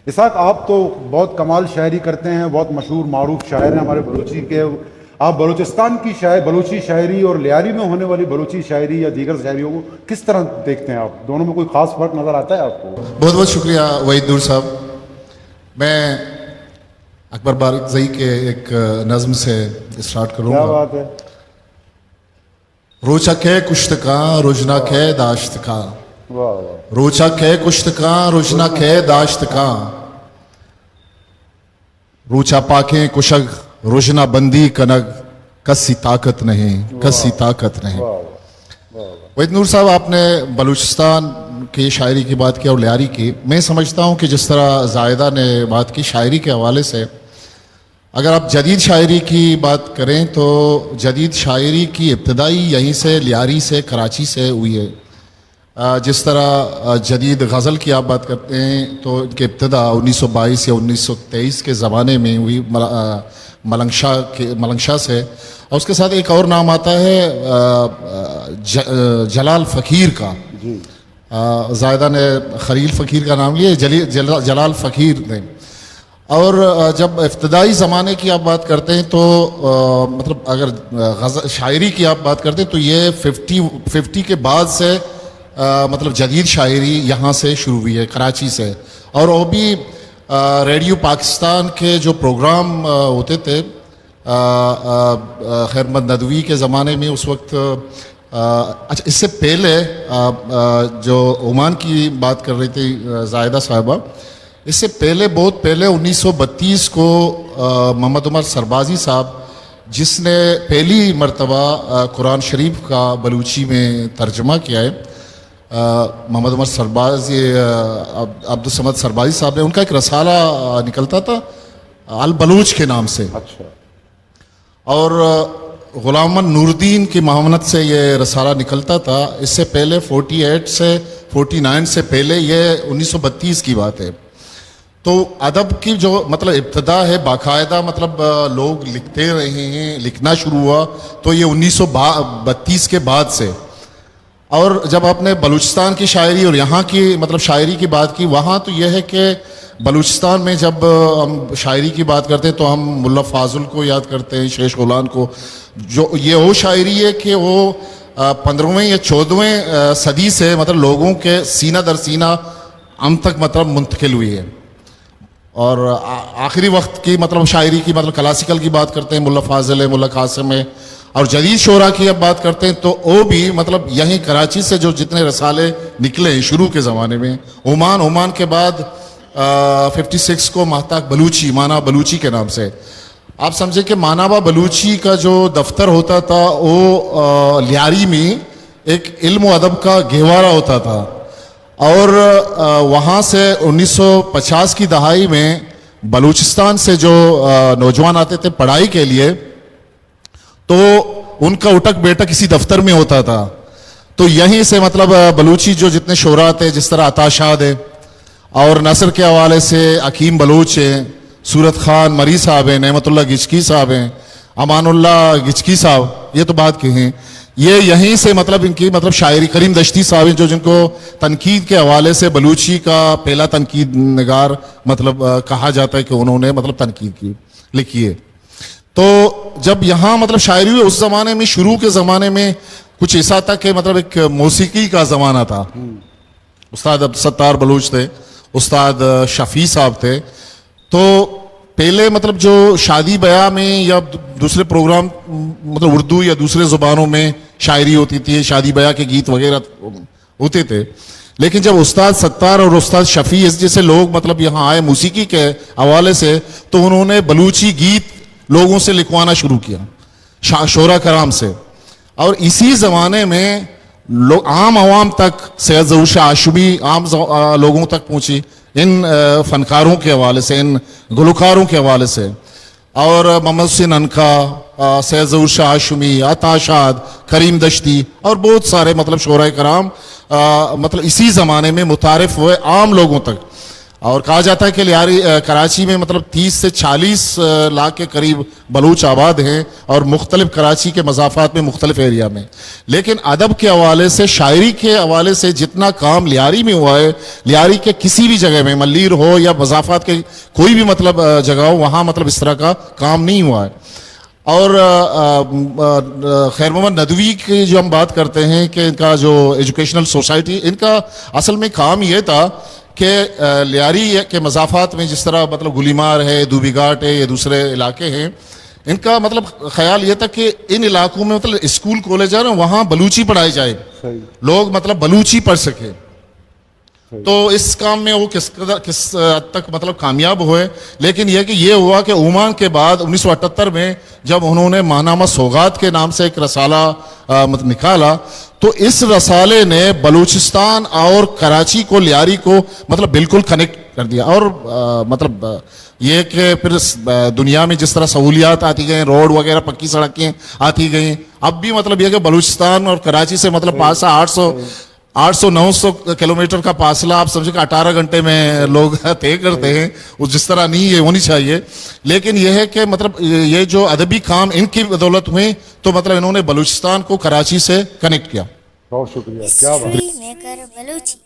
اسحاق، آپ تو بہت کمال شاعری کرتے ہیں، بہت مشہور معروف شاعر ہیں ہمارے بلوچی کے۔ آپ بلوچستان کی شاعر، بلوچی شاعری اور لیاری میں ہونے والی بلوچی شاعری یا دیگر شاعریوں کو کس طرح دیکھتے ہیں؟ آپ دونوں میں کوئی خاص فرق نظر آتا ہے آپ کو؟ بہت بہت شکریہ وحید نور صاحب۔ میں اکبر بارکزئی کے ایک نظم سے اسٹارٹ کروں گا۔ کیا بات ہے۔ روچا کئے کشت کاں، رژنا کئے داشت کاں۔ واہ، واہ۔ روچا کئے کشت کاں، رژنا کئے داشت کاں۔ روچا پاکیں کشگ، رژنا بندی کنگ، کسی طاقت نہیں، کسی طاقت نہیں۔ واہ، واہ۔ واہ، واہ۔ وحید نور صاحب، آپ نے بلوچستان کی شاعری کی بات کی اور لیاری کی۔ میں سمجھتا ہوں کہ جس طرح زاہدہ نے بات کی شاعری کے حوالے سے، اگر آپ جدید شاعری کی بات کریں تو جدید شاعری کی ابتدائی یہیں سے، لیاری سے، کراچی سے ہوئی ہے۔ آ، جس طرح، آ، جدید غزل کی آپ بات کرتے ہیں تو ان کی ابتدا انیس سو بائیس یا انیس سو تئیس کے زمانے میں ہوئی، مل-، آ، ملنگ شاہ کے، ملنگ شاہ سے۔ اور اس کے ساتھ ایک اور نام آتا ہے، آ، آ، ج-، آ، جلال فقیر کا۔ جی۔ آ، زاہدہ نے خلیل فقیر کا نام لیا، جلی-، جلا-، جلال فقیر نے۔ اور، آ، جب ابتدائی زمانے کی آپ بات کرتے ہیں تو، آ، مطلب اگر، آ، غزل شاعری کی آپ بات کرتے ہیں تو یہ ففٹی، ففٹی کے بعد سے، آ، مطلب جدید شاعری یہاں سے شروع ہوئی ہے، کراچی سے۔ اور وہ بھی، آ، ریڈیو پاکستان کے جو پروگرام، آ، ہوتے تھے، آ، آ، آ، خیر محمد ندوی کے زمانے میں اس وقت، آ، اچھا، اس سے پہلے، آ، آ، جو عمان کی بات کر رہی تھی، آ، زاہدہ صاحبہ، اس سے پہلے، بہت پہلے انیس سو بتیس کو، آ، محمد عمر سربازی صاحب، جس نے پہلی مرتبہ، آ، قرآن شریف کا بلوچی میں ترجمہ کیا ہے، آ، محمد عمر سربازی، آ، عبد-، عبدالصمد سربازی صاحب نے، ان کا ایک رسالہ، آ، نکلتا تھا البلوچ کے نام سے۔ اچھا۔ اور غلام محمد نوردین کی معاونت سے یہ رسالہ نکلتا تھا۔ اس سے پہلے فورٹی ایٹ سے، فورٹی نائن سے پہلے، یہ انیس سو بتیس کی بات ہے۔ تو ادب کی جو مطلب ابتدا ہے، باقاعدہ مطلب، آ، لوگ لکھتے رہے ہیں، لکھنا شروع ہوا تو یہ انیس سو بتیس کے بعد سے۔ اور جب آپ نے بلوچستان کی شاعری اور یہاں کی مطلب شاعری کی بات کی، وہاں تو یہ ہے کہ بلوچستان میں جب ہم شاعری کی بات کرتے ہیں تو ہم ملا فاضل کو یاد کرتے ہیں، شیش غولان کو۔ جو یہ وہ شاعری ہے کہ وہ، آ، پندرہویں یا چودہویں، آ، صدی سے مطلب لوگوں کے سینہ در سینہ ہم تک مطلب منتقل ہوئی ہے۔ اور آ-، آخری وقت کی مطلب شاعری کی، مطلب کلاسیکل کی بات کرتے ہیں، ملا فاضل ہے، ملا قاسم ہے، اور جدید شعراء کی اب بات کرتے ہیں تو وہ بھی مطلب یہیں کراچی سے جو جتنے رسالے نکلے ہیں شروع کے زمانے میں، عمان، عمان کے بعد، آ، ففٹی سکس کو ماہتاک بلوچی، مانا بلوچی کے نام سے۔ آپ سمجھیں کہ مانا با بلوچی کا جو دفتر ہوتا تھا، وہ، آ، لیاری میں ایک علم و ادب کا گہوارہ ہوتا تھا۔ اور، آ، وہاں سے انیس سو پچاس کی دہائی میں بلوچستان سے جو، آ، نوجوان آتے تھے پڑھائی کے لیے، تو ان کا اٹھک بیٹھک اسی دفتر میں ہوتا تھا۔ تو یہیں سے مطلب، آ، بلوچی جو جتنے شعراء تھے، جس طرح عطا شاد ہے، اور نثر کے حوالے سے حکیم بلوچ ہیں، صورت خان مری صاحب ہیں، نعمت اللہ گچکی صاحب ہیں، امان اللہ گچکی صاحب، یہ تو بعد کے ہیں۔ یہ یہیں سے مطلب ان کی مطلب شاعری، کریم دشتی صاحب ہیں جو جن کو تنقید کے حوالے سے بلوچی کا پہلا تنقید نگار مطلب، آ، کہا جاتا ہے کہ انہوں نے مطلب تنقید کی، لکھی ہے۔ تو جب یہاں مطلب شاعری ہوئی، اس زمانے میں، شروع کے زمانے میں کچھ ایسا تھا کہ مطلب ایک موسیقی کا زمانہ تھا۔ استاد عبدالستار بلوچ تھے، استاد شفیع صاحب تھے۔ تو پہلے مطلب جو شادی بیاہ میں یا دوسرے پروگرام، مطلب اردو یا دوسرے زبانوں میں شاعری ہوتی تھی، شادی بیاہ کے گیت وغیرہ ہوتے تھے، لیکن جب استاد ستار اور استاد شفیع اس جیسے لوگ مطلب یہاں آئے موسیقی کے حوالے سے، تو انہوں نے بلوچی گیت لوگوں سے لکھوانا شروع کیا، شا-، شعراء کرام سے۔ اور اسی زمانے میں لو-، عام عوام تک سید ظہور شاہ ہاشمی عام ز-، آ، لوگوں تک پہنچی، ان، آ، فنکاروں کے حوالے سے، ان گلوکاروں کے حوالے سے۔ اور محمد حسین عنقا، آ، سید ظہور شاہ ہاشمی، عطا شاد، کریم دشتی اور بہت سارے مطلب شعراء کرام، آ، مطلب اسی زمانے میں متعارف ہوئے عام لوگوں تک۔ اور کہا جاتا ہے کہ لیاری کراچی میں مطلب تیس سے چالیس لاکھ کے قریب بلوچ آباد ہیں، اور مختلف کراچی کے مضافات میں، مختلف ایریا میں۔ لیکن ادب کے حوالے سے، شاعری کے حوالے سے جتنا کام لیاری میں ہوا ہے، لیاری کے کسی بھی جگہ میں، ملیر ہو یا مضافات کے کوئی بھی مطلب جگہ ہو، وہاں مطلب اس طرح کا کام نہیں ہوا ہے۔ اور خیر محمد ندوی کی جو ہم بات کرتے ہیں کہ ان کا جو ایجوکیشنل سوسائٹی، ان کا اصل میں کام یہ تھا کہ لیاری کے مضافات میں جس طرح مطلب گلیمار ہے، دوبی گھاٹ ہے یا دوسرے علاقے ہیں، ان کا مطلب خیال یہ تھا کہ ان علاقوں میں مطلب اسکول کالج ہے نا، وہاں بلوچی پڑھائی جائے، لوگ مطلب بلوچی پڑھ سکے۔ تو اس کام میں وہ کس قدر، کس حد تک مطلب کامیاب ہوئے، لیکن یہ کہ یہ ہوا کہ اومان کے بعد انیس سو اٹھتر میں جب انہوں نے ماہنامہ سوغات کے نام سے ایک رسالہ نکالا، تو اس رسالے نے بلوچستان اور کراچی کو، لیاری کو مطلب بالکل کنیکٹ کر دیا۔ اور مطلب یہ کہ پھر دنیا میں جس طرح سہولیات آتی گئیں، روڈ وغیرہ، پکی سڑکیں آتی گئیں، اب بھی مطلب یہ کہ بلوچستان اور کراچی سے مطلب پانچ سو، آٹھ سو، آٹھ سو نو سو کلومیٹر کا فاصلہ آپ سمجھو کہ اٹھارہ گھنٹے میں لوگ طے کرتے ہیں، وہ جس طرح نہیں یہ ہونی چاہیے۔ لیکن یہ ہے کہ مطلب یہ جو ادبی کام ان کی بدولت ہوئے، تو مطلب انہوں نے بلوچستان کو کراچی سے کنیکٹ کیا۔ بہت شکریہ، کیا بات۔ ہسٹری میکر بلوچی۔